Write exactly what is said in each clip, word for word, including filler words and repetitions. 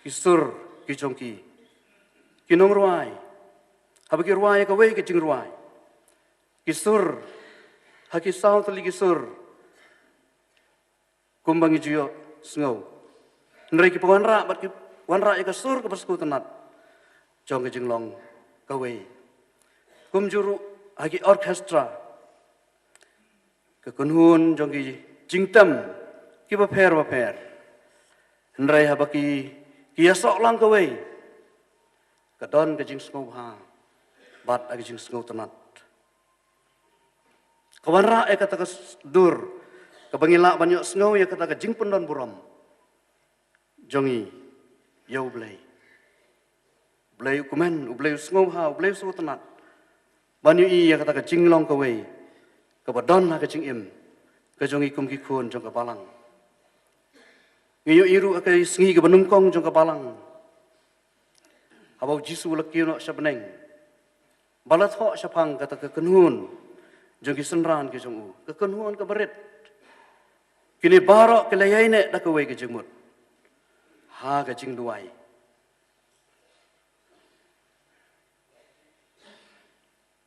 ki sur ki jong ki, ki nongrwai, haba ki rwai kawei ka jingrwai, ki sur, ha ki saw tylli ki sur, kumba ngi ju ïohsngew. Hynrei kiba wanrah bad ki wanrah ïa ka sur kaba sngewtynnat jong ka jinglong kawei. Kumjuh ruh ha ki orchestra, ka kynhun jong ki jingtem kiba pher ba pher. Hynrei haba ki, ki ïasoh lang kawei, ka don ka jingsngewbha bad ka jingsngewtynnat. Ka wanrah ïa kata ka s-, dur kaba ngi lah ban ïohsngew ïa kata ka jingpyndonburom jong ngi ïa U Blei. U Blei u kmen, U Blei u sngewbha, U Blei u sngewtynnat, ban ïohi ïa kata ka jinglong kawei kaba don ha ka jingim ka jong ngi kum ki khun jong ka balang. Ngi ïohi ruh ha ka sngi kaba nyngkong jong ka balang, haba U Jisu u la kiew noh sha bneng, ba la thoh shaphang kata ka kynhun jong ki synran ki jong u, ka kynhun kaba rit. Kine baroh ki la ïaineh da kawei ka jingmut ha ka jingduwai.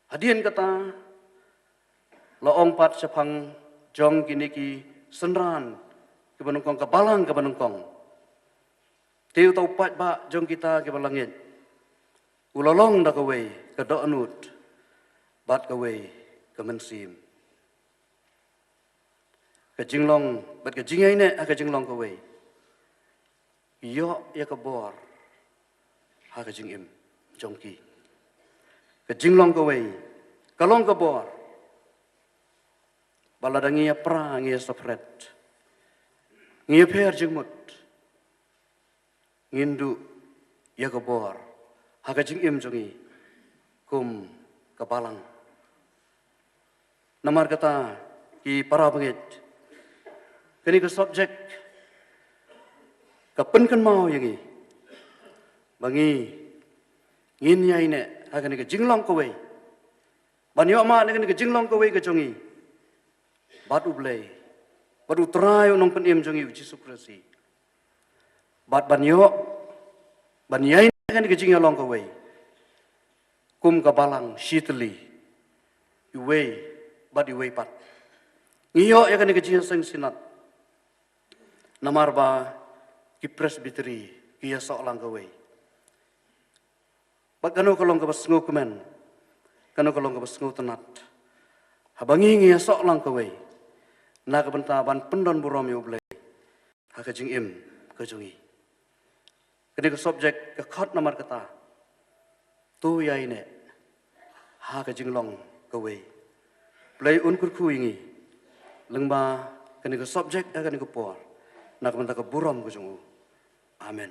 Hadien kata, la ong pat shaphang jong kine ki synran kiba nyngkong, ka balang kaba nyngkong: Te uta u paidbah jong kita kiba la ngeit u la long da kawei ka dohnud bad kawei ka mynsiem. Ka jinglong bad ka jingïaineh ha ka jinglong kawei, ïoh ïa ka bor ha ka jingim jong ki. Ka jinglong kawei ka long ka bor ba lada ngi ïapra, ngi ïaseparate, ngi ïapher jingmut, ngin duh ïa ka bor ha ka jingim jong ngi kum ka balang. Namar kata, ki para bangeit, kane ka subject ka pynkynmaw ïa ngi ba ngi, ngin ïaineh ha kane ka jinglong kawei, ban ïoh mad na kane ka jinglong kawei ka jong ngi bad U Blei, bad U Trai U Nongpynim jong ngi U Jisu Khrist. Bad ban ïoh, ban ïaineh ha kane ka jingïalong kawei kum ka balang shitylli, iwei bad iwei pat. Ngi ïoh ïa kane ka jingïaseng synod namar ba ki presbytery ki ïasoh lang kawei. Bad kano ka long kaba sngewkmen, kano ka long kaba sngewtynnat, haba ngi, ngi ïasoh lang kawei na ka bynta ban pyndonburom ïa U Blei ha ka jingim ka jong ngi. Kane ka subject ka khot namar kata: To ïaineh ha ka jinglong kawei. Blei un kyrkhu ïa ngi lyngba kane ka subject ha kane ka por, na ka bynta ka burom ka jong U. Amen.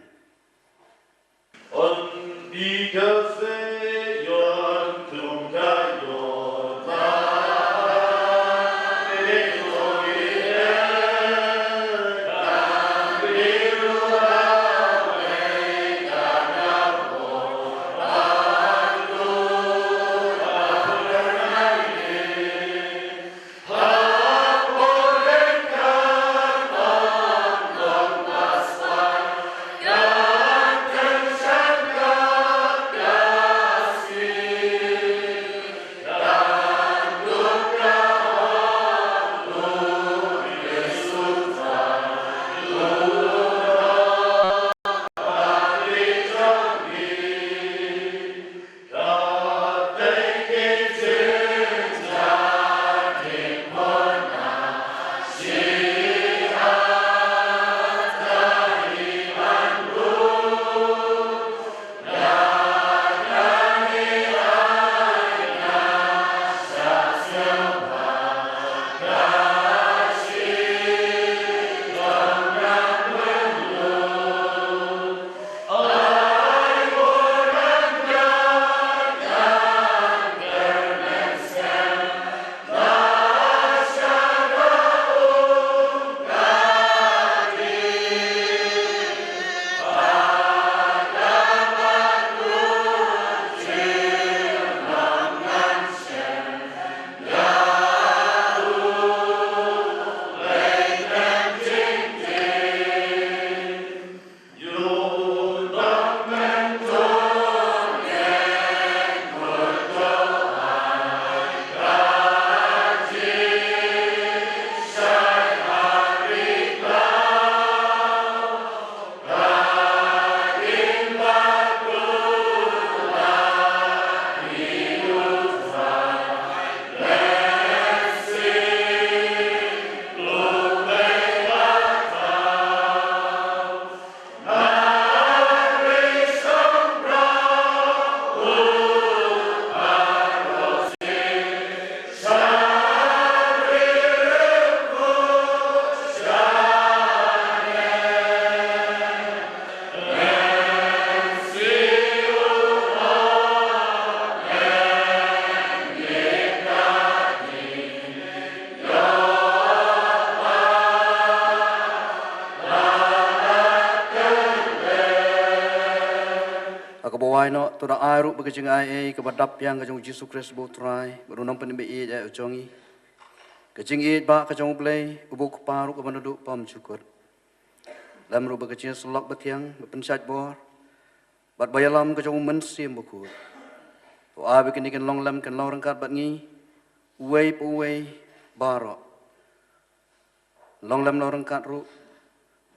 Wai noh, to da ai ruh ba ka jingaiei kaba dap biang ka jong u Jisu Khrist ba u Trai bad u nongpynim ba ïeit eh u jong ngi, ka jingïeit ba ka jong u Blei uba u Kpa ruh kaba naduh bymjukut, lem ruh ba ka jingïasyllok bathiang ba pynshait bor bad ba ïalam ka jong u Mynsiem Bakhuid, to ai ba kine kin long lem kin long ryngkat bad ngi uwei pa uwei baroh. Long lem long ryngkat ruh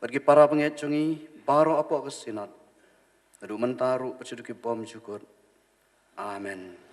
bad ki para bangeit jong ngi baroh hapoh ka Synod, naduh mynta ruh bad shaduh ki bymjukut. Amen.